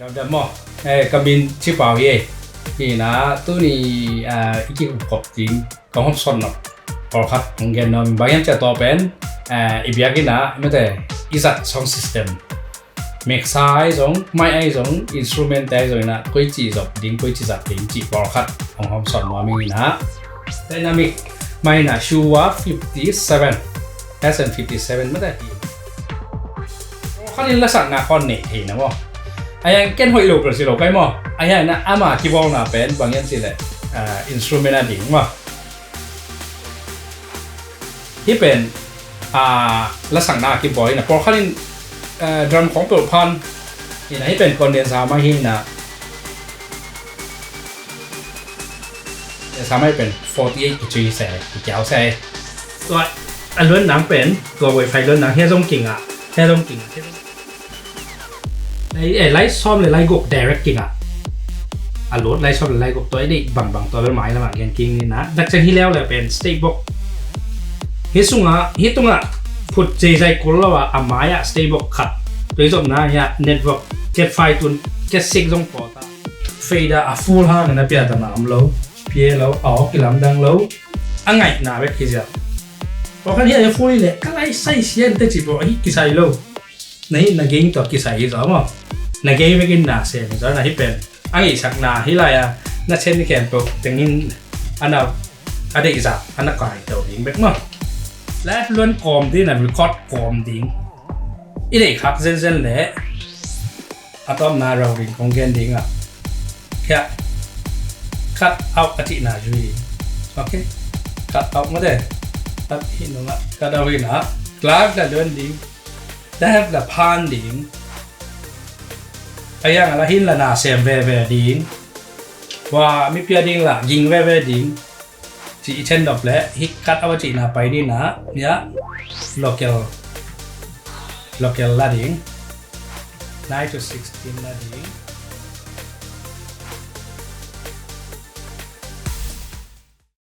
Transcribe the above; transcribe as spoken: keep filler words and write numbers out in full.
Dam dam maw. Eh, ka min Ci Pau hi ei. Hi na tuni, ah, i kikupkop ding ka hawmsawn nop pawlkhat hong gen nuam ing. Bang hiam cih leh tua pen, eh, i biakinn ah mate i zat sound system, mixer ahi zong, mic ahi zong, instrument te ahi zong in ah koici zop ding, koici zat ding cih pawlkhat hong hawmsawn nuam ing in ah. Dynamic mic in ah Shure fifty seven, S M fifty seven mate hi. Pawlkhat in lasakna khawn nei thei na maw. Ahi hang ken hoih lo pel si lo kai maw. Ahi hang na ama kibawlna pen bang hiam cih leh, ah, instrument a ding maw. Hih pen, ah, lasakna a kibawl hi na. Pawlkhat in, ah, drum khawng peuh phan hi na. Hih pen condenser mic hi na. Sa mai pen forty eight kici se, kikiau se. Tua a luan nang pen, tua wifi luan nang hia zong kinga, hia zong kinga. Lai, eh, lai sawm le lai guk direct kinga. A lut lai sawm le lai guk tua i deih bangbang tua bel mai lamah gen king ni na. Dak ciang hi leu le pen stage box. Hi sunga, hi tunga phut zeizai kul lo a, a mai ah stage box khat. Tua hi zopna hia network, cat five tun, cat six zong pawta. Fader a full hang na pia ta na om lo. Pia lo, a awk kilamdang lo. A ngaihna bek hi ziau. Pawlkhat hi a full hi leh, ka lai sai sian te ci pawh hi kisai lo. Na hi na geng tawh kisai hi zaw maw. Na gei bekin na sem hi zaw na hi pen. A ngeisakna hi lai a, na chen ni khempeuh tengin a na, a deihzah, a na kai tawh ding bek maw. Live luan kawm ding na record kawm ding. I deih khak zenzen leh. A tawpna rau ding kong gen ding ah. Khia. Cut out a cihna zui ding. Ok. Cut out mah de. Cut hi nung ah. Cut out hi na. Live la luan ding. Live la phan ding. A yang a la hin la na sem veve ding. Wa mi pia ding la ging veve ding. Ci i chen dop le, hi cut out a cihna pai ding na, ya, local, local la ding, nine to sixteen la ding.